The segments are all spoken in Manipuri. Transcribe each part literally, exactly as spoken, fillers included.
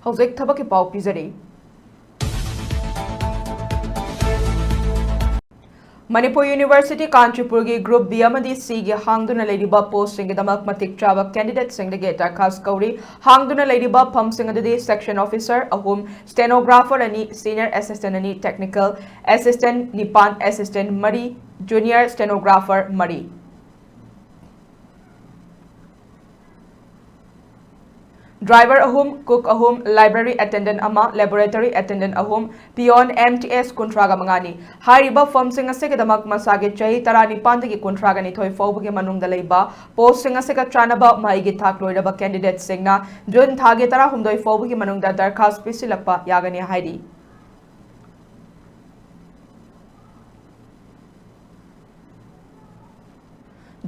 ꯍꯧꯖꯤꯛ ꯊꯕꯛꯀꯤ ꯄꯥꯎ ꯄꯤꯖꯔꯤ꯫ ꯃꯅꯤꯄꯨꯔ ꯌꯨꯅꯤꯚꯔꯁꯤꯇꯤ ꯀꯥꯟꯆꯤꯄꯨꯔꯒꯤ Group B ꯑꯃꯗꯤ C ꯒꯤ ꯍꯥꯡꯗꯨꯅ ꯂꯩꯔꯤꯕ post ꯁꯤꯡꯒꯤꯗꯃꯛ ꯃꯇꯤꯛ ꯆꯥꯕ candidate ꯁꯤꯡꯗꯒꯤ ꯗꯔꯈꯥꯁ ꯀꯧꯔꯤ꯫ ꯍꯥꯡꯗꯨꯅ ꯂꯩꯔꯤꯕ ꯐꯝꯁꯤꯡ ꯑꯗꯨꯗꯤ section officer ꯑꯍꯨꯝ, stenographer ꯑꯅꯤ, senior assistant ꯑꯅꯤ, technical assistant ꯅꯤꯄꯥꯟ, assistant ꯃꯔꯤ, junior stenographer ꯃꯔꯤ꯫ Driver ꯑꯍꯨꯝ, cook ꯑꯍꯨꯝ, library attendant ꯑꯃ, laboratory attendant ꯑꯍꯨꯝ, peon, M T S ꯀꯨꯟꯊ꯭ꯔꯥꯒ ꯃꯉꯥꯅꯤ꯫ ꯍꯥꯏꯔꯤꯕ ꯐꯝꯁꯤꯡ ꯑꯁꯤꯒꯤꯗꯃꯛ ꯃꯁꯥꯒꯤ ꯆꯍꯤ ꯇꯔꯥꯅꯤꯄꯥꯟꯗꯒꯤ ꯀꯨꯟꯊ꯭ꯔꯥꯒ ꯅꯤꯊꯣꯏ ꯐꯥꯎꯕꯒꯤ ꯃꯅꯨꯡꯗ ꯂꯩꯕ post ꯁꯤꯡ ꯑꯁꯤꯒ ꯆꯥꯟꯅꯕ ꯃꯍꯩꯒꯤ ꯊꯥꯛ ꯂꯣꯏꯔꯕ candidate ꯁꯤꯡꯅ June ꯊꯥꯒꯤ ꯇꯔꯥꯍꯨꯝꯗꯣꯏ ꯐꯥꯎꯕꯒꯤ ꯃꯅꯨꯡꯗ ꯗꯔꯈꯥꯁ ꯄꯤꯁꯤꯜꯂꯛꯄ ꯌꯥꯒꯅꯤ ꯍꯥꯏꯔꯤ꯫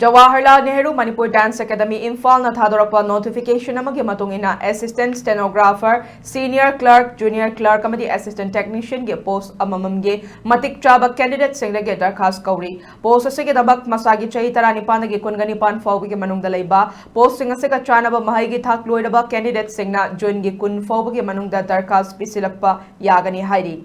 Jawaharlal Nehru Manipur Dance Academy ꯏꯝꯐꯥꯜꯅ ꯊꯥꯗꯣꯔꯛꯄ notification ꯑꯃꯒꯤ ꯃꯇꯨꯡ ꯏꯟꯅ assistant stenographer, senior clerk, junior clerk ꯑꯃꯗꯤ assistant technician ꯒꯤ post ꯑꯃꯃꯝꯒꯤ ꯃꯇꯤꯛ ꯆꯥꯕ candidate ꯁꯤꯡꯗꯒꯤ ꯗꯔꯈꯥꯁ ꯀꯧꯔꯤ꯫ Post ꯑꯁꯤꯒꯤꯗꯃꯛ ꯃꯁꯥꯒꯤ ꯆꯍꯤ ꯇꯔꯥꯅꯤꯄꯥꯟꯗꯒꯤ ꯀꯨꯟꯒ ꯅꯤꯄꯥꯟ ꯐꯥꯎꯕꯒꯤ ꯃꯅꯨꯡꯗ ꯂꯩꯕ post ꯁꯤꯡ ꯑꯁꯤꯒ ꯆꯥꯟꯅꯕ ꯃꯍꯩꯒꯤ ꯊꯥꯛ ꯂꯣꯏꯔꯕ candidate ꯁꯤꯡꯅ June ꯒꯤ ꯀꯨꯟ ꯐꯥꯎꯕꯒꯤ ꯃꯅꯨꯡꯗ ꯗꯔꯈꯥꯁ ꯄꯤꯁꯤꯜꯂꯛꯄ ꯌꯥꯒꯅꯤ ꯍꯥꯏꯔꯤ꯫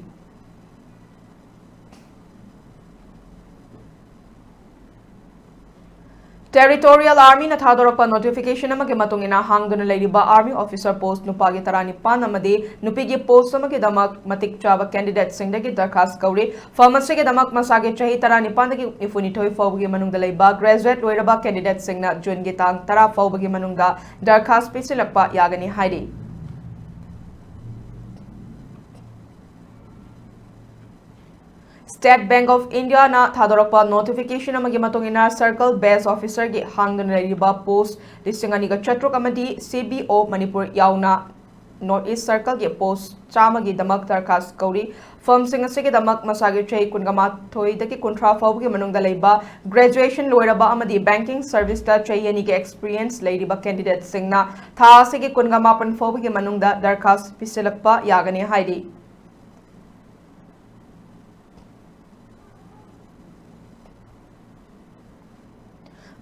Territorial Army ꯅ ꯊꯥꯗꯣꯔꯛꯄ notification ꯑꯃꯒꯤ ꯃꯇꯨꯡ ꯏꯟꯅ ꯍꯥꯡꯗꯨꯅ ꯂꯩꯔꯤꯕ Army Officer post ꯅꯨꯄꯥꯒꯤ ꯇꯔꯥꯅꯤꯄꯥꯟ ꯑꯃꯗꯤ ꯅꯨꯄꯤꯒꯤ post ꯑꯃꯒꯤꯗꯃꯛ ꯃꯇꯤꯛ ꯆꯥꯕ candidate ꯁꯤꯡꯗꯒꯤ ꯗꯔꯈꯥꯁ ꯀꯧꯔꯤ꯫ ꯐꯝ ꯑꯁꯤꯒꯤꯗꯃꯛ ꯃꯁꯥꯒꯤ ꯆꯍꯤ ꯇꯔꯥꯅꯤꯄꯥꯟꯗꯒꯤ ꯅꯤꯐꯨꯅꯤꯊꯣꯏ ꯐꯥꯎꯕꯒꯤ ꯃꯅꯨꯡꯗ ꯂꯩꯕ graduate ꯂꯣꯏꯔꯕ candidate ꯁꯤꯡꯅ June ꯒꯤ ꯇꯥꯡ ꯇꯔꯥ ꯐꯥꯎꯕꯒꯤ ꯃꯅꯨꯡꯗ ꯗꯔꯈꯥꯁ ꯄꯤꯁꯤꯜꯂꯛꯄ ꯌꯥꯒꯅꯤ ꯍꯥꯏꯔꯤ꯫ State Bank of India ꯅ ꯊꯥꯗꯣꯔꯛꯄ notification ꯑꯃꯒꯤ ꯃꯇꯨꯡ ꯏꯟꯅ circle base officer ꯒꯤ ꯍꯥꯡꯗꯨꯅ ꯂꯩꯔꯤꯕ post ꯂꯤꯁꯤꯡ ꯑꯅꯤꯒ ꯆꯥꯇ꯭ꯔꯨꯛ ꯑꯃꯗꯤ C B O ꯃꯅꯤꯄꯨꯔ ꯌꯥꯎꯅ North East circle ꯒꯤ post ꯆꯥꯝꯃꯒꯤꯗꯃꯛ ꯗꯔꯈꯥꯁ ꯀꯧꯔꯤ꯫ ꯐꯝꯁꯤꯡ ꯑꯁꯤꯒꯤꯗꯃꯛ ꯃꯁꯥꯒꯤ ꯆꯍꯤ ꯀꯨꯟꯒ ꯃꯥꯊꯣꯏꯗꯒꯤ ꯀꯨꯟꯊ꯭ꯔꯥ ꯐꯥꯎꯕꯒꯤ ꯃꯅꯨꯡꯗ ꯂꯩꯕ, graduation ꯂꯣꯏꯔꯕ ꯑꯃꯗꯤ banking service ꯇ ꯆꯍꯤ ꯑꯅꯤꯒꯤ experience ꯂꯩꯔꯤꯕ candidate ꯁꯤꯡꯅ ꯊꯥ ꯑꯁꯤꯒꯤ ꯀꯨꯟꯒ ꯃꯥꯄꯟ ꯐꯥꯎꯕꯒꯤ ꯃꯅꯨꯡꯗ ꯗꯔꯈꯥꯁ ꯄꯤꯁꯤꯜꯂꯛꯄ ꯌꯥꯒꯅꯤ ꯍꯥꯏꯔꯤ꯫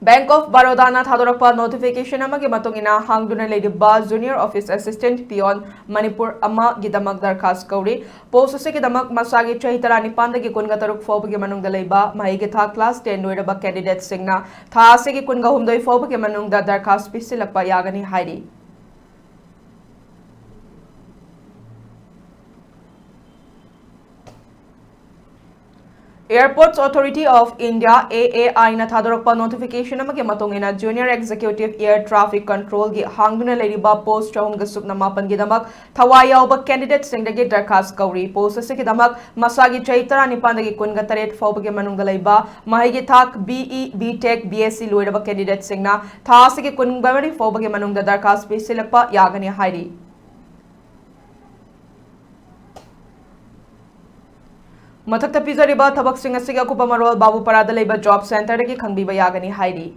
Bank of Baroda ꯅ ꯊꯥꯗꯣꯔꯛꯄ notification ꯑꯃꯒꯤ ꯃꯇꯨꯡ ꯏꯟꯅ ꯍꯥꯡꯗꯨꯅ ꯂꯩꯔꯤꯕ Junior Office Assistant Peon Manipur ꯑꯃꯒꯤꯗꯃꯛ ꯗꯔꯈꯥꯁ ꯀꯧꯔꯤ꯫ Post ꯑꯁꯤꯒꯤꯗꯃꯛ ꯃꯁꯥꯒꯤ ꯆꯍꯤ ꯇꯔꯥꯅꯤꯄꯥꯟꯗꯒꯤ ꯀꯨꯟꯒ ꯇꯔꯨꯛ ꯐꯥꯎꯕꯒꯤ ꯃꯅꯨꯡꯗ ꯂꯩꯕ ꯃꯍꯩꯒꯤ ꯊꯥꯛ class ten ꯂꯣꯏꯔꯕ candidate ꯁꯤꯡꯅ ꯊꯥ ꯑꯁꯤꯒꯤ ꯀꯨꯟꯒ ꯍꯨꯝꯗꯣꯏ ꯐꯥꯎꯕꯒꯤ ꯃꯅꯨꯡꯗ ꯗꯔꯈꯥꯁ ꯄꯤꯁꯤꯜꯂꯛꯄ ꯌꯥꯒꯅꯤ ꯍꯥꯏꯔꯤ꯫ Airports Authority of India, A A I ꯅ ꯊꯥꯗꯣꯔꯛꯄ notification ꯑꯃꯒꯤ ꯃꯇꯨꯡ ꯏꯟꯅ Junior Executive Air Traffic Control ꯒꯤ ꯍꯥꯡꯗꯨꯅ ꯂꯩꯔꯤꯕ post ꯆꯍꯨꯝꯒ ꯁꯨꯞꯅ ꯃꯥꯄꯟꯒꯤꯗꯃꯛ ꯊꯋꯥꯏ ꯌꯥꯎꯕ candidate ꯁꯤꯡꯗꯒꯤ ꯗꯔꯈꯥꯁ ꯀꯧꯔꯤ꯫ Post ꯑꯁꯤꯒꯤꯗꯃꯛ ꯃꯁꯥꯒꯤ ꯆꯍꯤ ꯇꯔꯥꯅꯤꯄꯥꯟꯗꯒꯤ ꯀꯨꯟꯒ ꯇꯔꯦꯠ ꯐꯥꯎꯕꯒꯤ ꯃꯅꯨꯡꯗ ꯂꯩꯕ ꯃꯍꯩꯒꯤ ꯊꯥꯛ B E, B Tech, B S C ꯂꯣꯏꯔꯕ candidate ꯁꯤꯡꯅ ꯊꯥ ꯑꯁꯤꯒꯤ ꯀꯨꯟꯃꯔꯤ ꯐꯥꯎꯕꯒꯤ ꯃꯅꯨꯡꯗ ꯗꯔꯈꯥꯁ ꯄꯤꯁꯤꯜꯂꯛꯄ ꯌꯥꯒꯅꯤ ꯍꯥꯏꯔꯤ꯫ ꯃꯊꯛꯇ ꯄꯤꯖꯔꯤꯕ ꯊꯕꯛꯁꯤꯡ ꯑꯁꯤꯒꯤ ꯑꯀꯨꯞꯄ ꯃꯔꯣꯜ ꯕꯥꯕꯨꯄꯥꯔꯥꯗ ꯂꯩꯕ job centre ꯗꯒꯤ ꯈꯪꯕꯤꯕ ꯌꯥꯒꯅꯤ ꯍꯥꯏꯔꯤ꯫